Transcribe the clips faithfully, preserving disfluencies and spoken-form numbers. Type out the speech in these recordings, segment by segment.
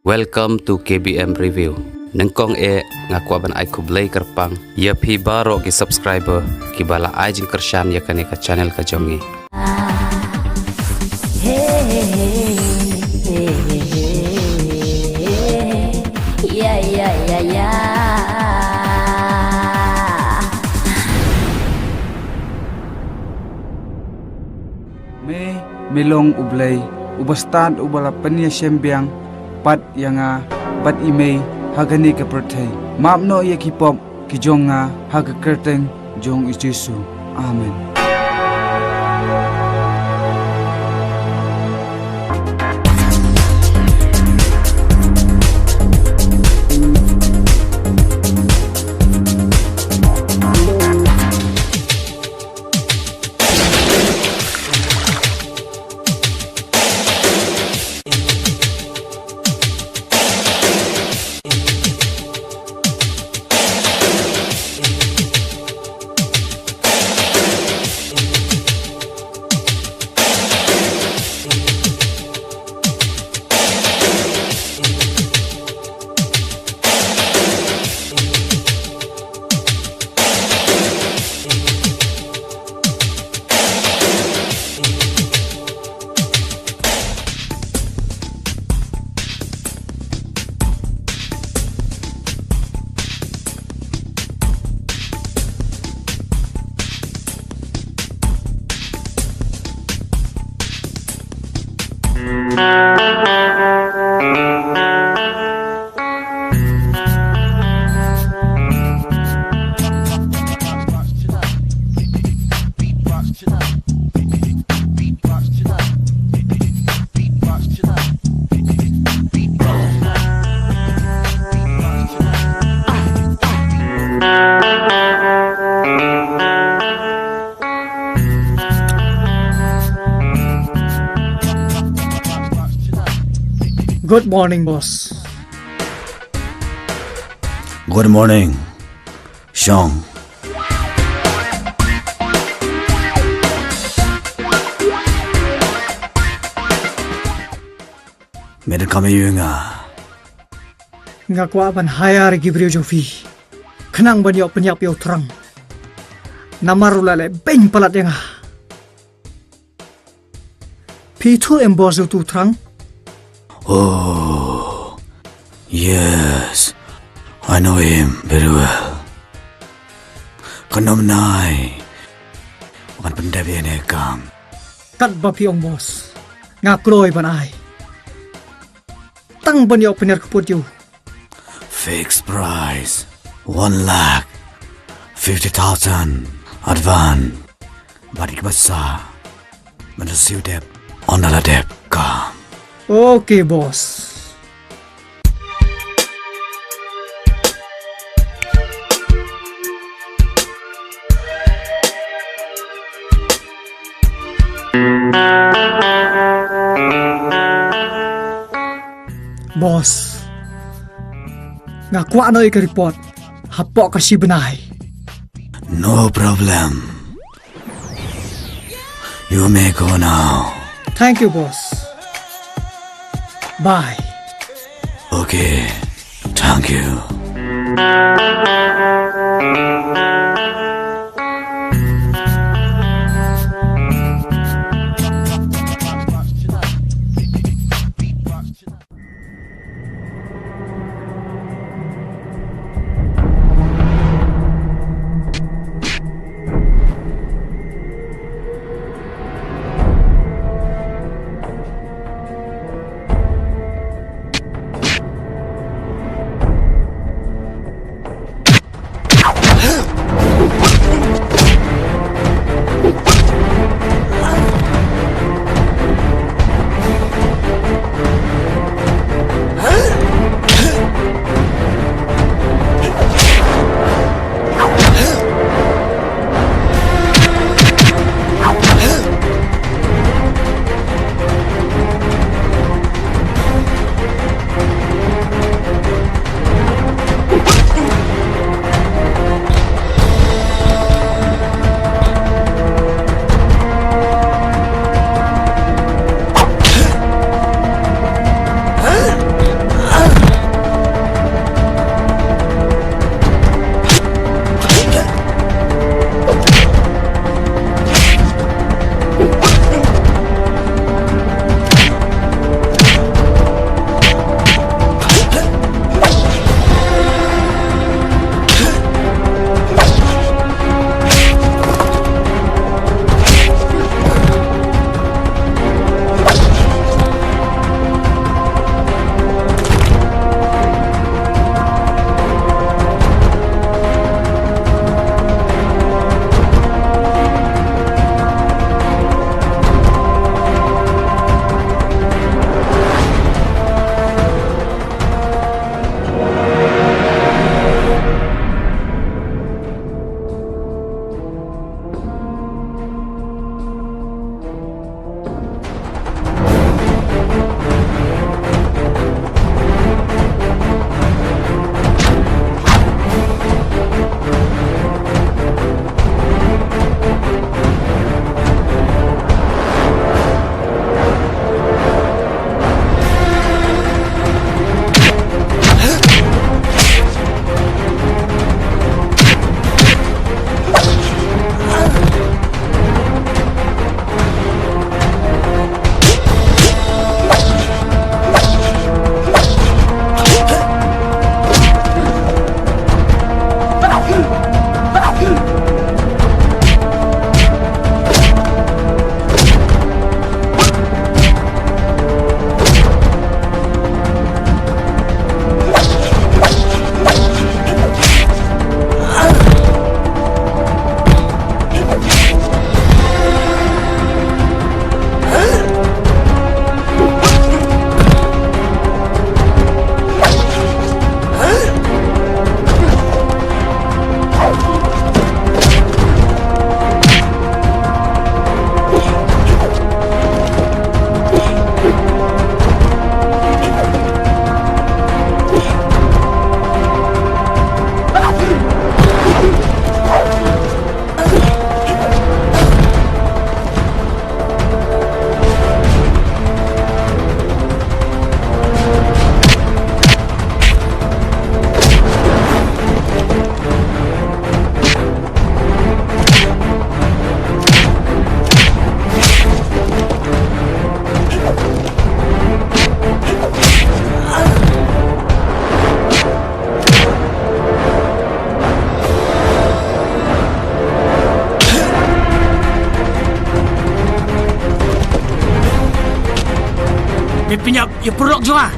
Welcome to K B M Review. Nyngkong eh nga kwah ban ai khublei kyrpang ïa phi baroh ki subscriber kiba la ai jingkyrshan ïa kane ka channel ka jong ngi. Hey, hey, hey, hey, hey, hey, hey. Yeah, yeah, yeah, yeah. Me, me long U Blei, uba stad, uba la pynïashem biang pat ïa nga bad i mei ha kane ka pyrthei. Map noh ïa ki pop ki jong nga ha ka kyrteng jong u Jisu. Amen. Good morning, boss. Good morning, Shong. Me da kam ïa nga. Nga kwah ban hire ki briew jong phi khnang ban ïoh pynïap ïa u Trang. Namar u la leh beiñ palat ïa nga. Phi ithuh em boss ïa utu u Trang? Oh, yes. I know him very well. Kan ym nai. Wan pyndep ïa ne kam. Katba phi ong boss, nga kloi ban ai. Tang ban ïoh pynïar kput ïa u. Fixed price, one lakh fifty thousand advance. Bad ïa ki pisa ban siew dep, ynda la dep kam. Okay, boss. Boss, nga kwah noh ïa ka report hapoh ka shi bnai. No problem. You may go now. Thank you, boss. Bye. Okay, thank you. ïa pyrlok jong nga.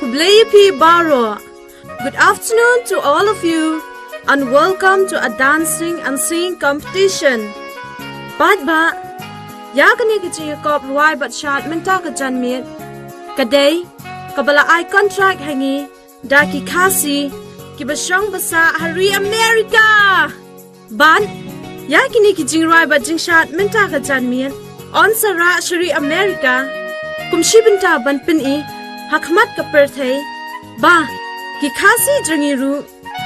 Khublei ïa phi baroh. Good afternoon to all of you and welcome to a dancing and singing competition. Paidbah, ïa kane ka jingïakop rwai bad shad mynta ka janmiet ka dei kaba la ai contract ha ngi da ki Khasi kiba shong basa ha ri America. Bad ïa kine ki jingrwai bad jingshad mynta ka janmiet yn sa rah sha ri America kum shi bynta ban pyni ha khmat ka pyrthei ba ki Khasi jong ngi ruh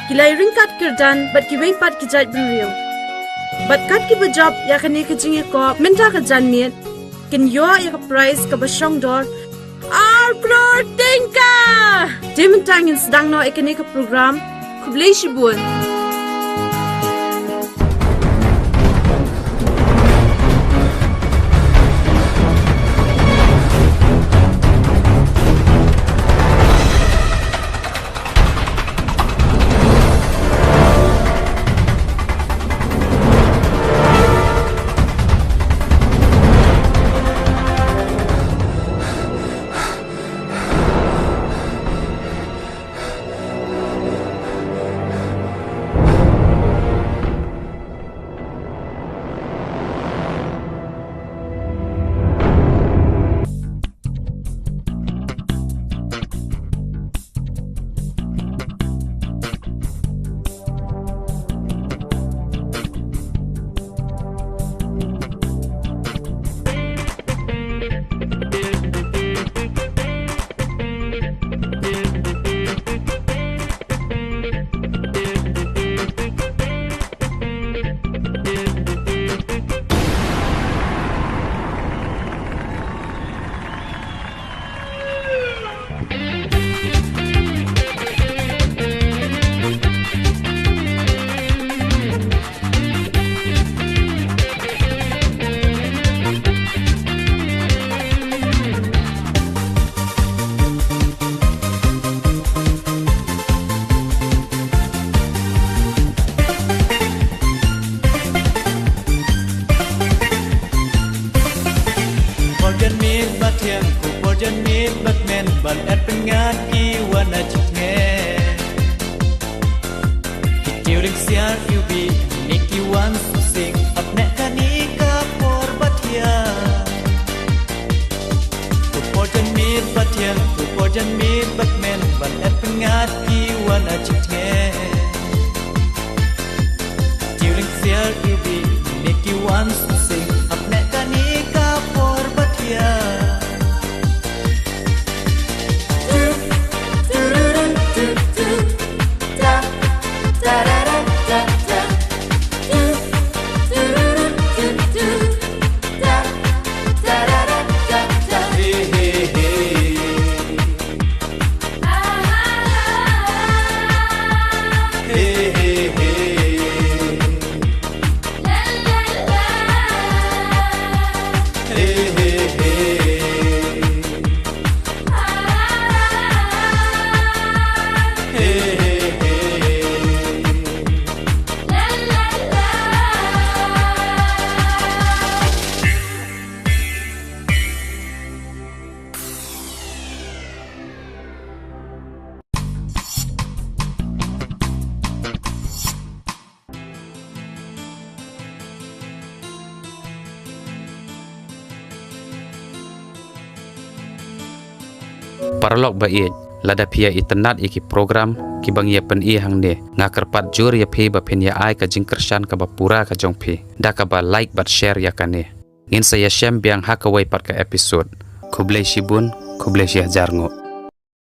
ki la ïaryngkat kyrdan bad kiwei pat ki jaitbynriew. Bad kat kiba jop ïa kane ka jingïakop mynta ka janmiet kin ïoh ïa ka prize kaba shongdor ar klur tyngka. Te mynta ngin sdang noh ïa kane ka program. Khublei shibun. Por janmiet ba thiang, ko por janmiet ba kmen, ban et pyngngad ki wan na jingeh. Ki tieng ling siar ki u bi, ni ki wan sing, ap ne kani ka por ba thiang. Ko por janmiet ba thiang, ko por janmiet ba kmen, ban et pyngngad ki wan na jingeh. Ki tieng ling siar ki u bi, ni ki wan sing, ap ne ka Paralok ba ïeit, lada phi ïa itynnad ïa ki program kiba ngi ïa pyni hangne, nga kyrpad jur ïa phi ba phin ïa ai ka jingkyrshan kaba pura ka jong phi da kaba like bad share ïa kane. Ngin sa ïashem biang ha kawei pat ka episode. Khublei shibun, khublei shihajar nguh.